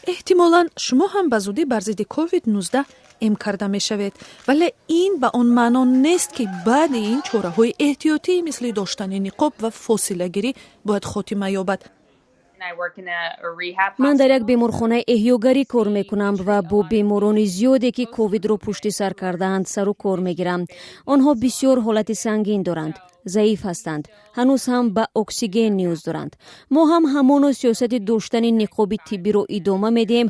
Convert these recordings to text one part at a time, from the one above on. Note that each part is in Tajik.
Эҳтимолан, шумо ҳам ба зудӣ бар зидди COVID-19 эм карда мешавед, вале ин ба он маъно нест, ки баъди ин чораҳои эҳтиётӣ, мисли доштани ниқоб ва фосилагирӣ, бояд хотима ёбад. Ман дар як беморхонаи эҳёгарӣ кор мекунам ва бо беморони зиёде, ки ковидро пушти сар кардаанд, сару кор мегирам. Онҳо бисёр ҳолати сангин доранд, заиф ҳастанд, ҳанӯз ҳам ба оксиген ниёз доранд. Мо ҳам ҳамоно сиёсати доштани ниқоби тиббиро идома медиҳем.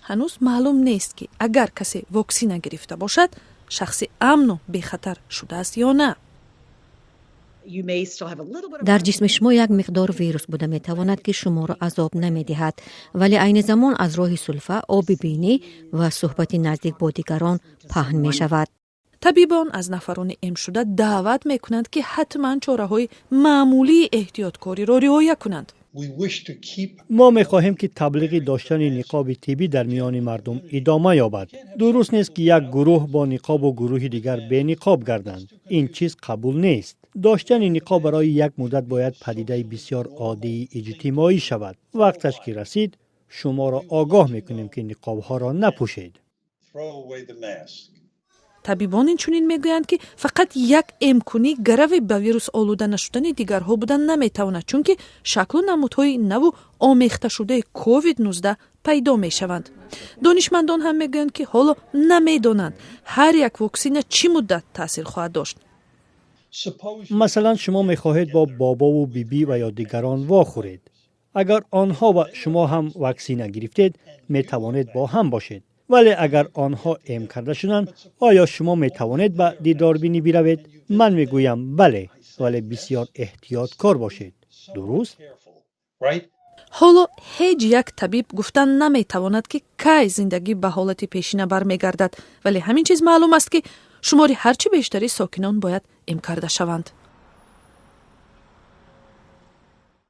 Ҳанӯз маълум нест, ки агар касе воксина гирифта бошад, шахси амну бехатар шудааст ё на. Дар ҷисми шумо як миқдор вирус буда метавонад, ки шуморо азоб намедиҳад, вале айни замон аз роҳи сулфа, оби бинӣ ва суҳбати наздик бо дигарон паҳн мешавад. Табибон аз нафарони эмшуда даъват мекунанд, ки ҳатман чораҳои маъмулии эҳтиёткориро риоя кунанд. Мо мехоҳем, ки таблиғи доштани ниқоби тиббӣ дар миёни мардум идома ёбад. Дуруст нест, ки як гурӯҳ бо ниқобу гурӯҳи дигар бениқоб гарданд. Ин чиз қабул нест. Доштани ниқоб барои як муддат бояд падидаи бисёр оддии иҷтимоӣ шавад. Вақташ ки расид, шуморо огоҳ мекунем, ки ниқобҳоро напӯшед. Табибон инчунин мегӯянд, ки фақат як эмкунӣ гарави ба вирус олуда нашудани дигарҳо буда наметавонад, чунки шаклу намудҳои наву омехташудаи COVID-19 пайдо мешаванд. Донишмандон ҳам мегӯянд, ки ҳоло намедонанд, ҳар як воксина чӣ муддат таъсир хоҳад дошт. Масалан, шумо мехоҳед бо бобову бибӣ ва ё дигарон вохӯред. Агар онҳо ва шумо ҳам ваксина гирифтед, метавонед бо ҳам бошед, вале агар онҳо эм карда шуданд, оё шумо метавонед ба дидорбинӣ биравед? Ман мегӯям бале, вале бисёр эҳтиёткор бошед, дуруст? Ҳоло ҳеҷ як табиб гуфтан наметавонад, ки кай зиндагӣ ба ҳолати пешина бармегардад, вале ҳамин чиз маълум аст, ки шумори ҳарчи бештари сокинон бояд эм карда шаванд.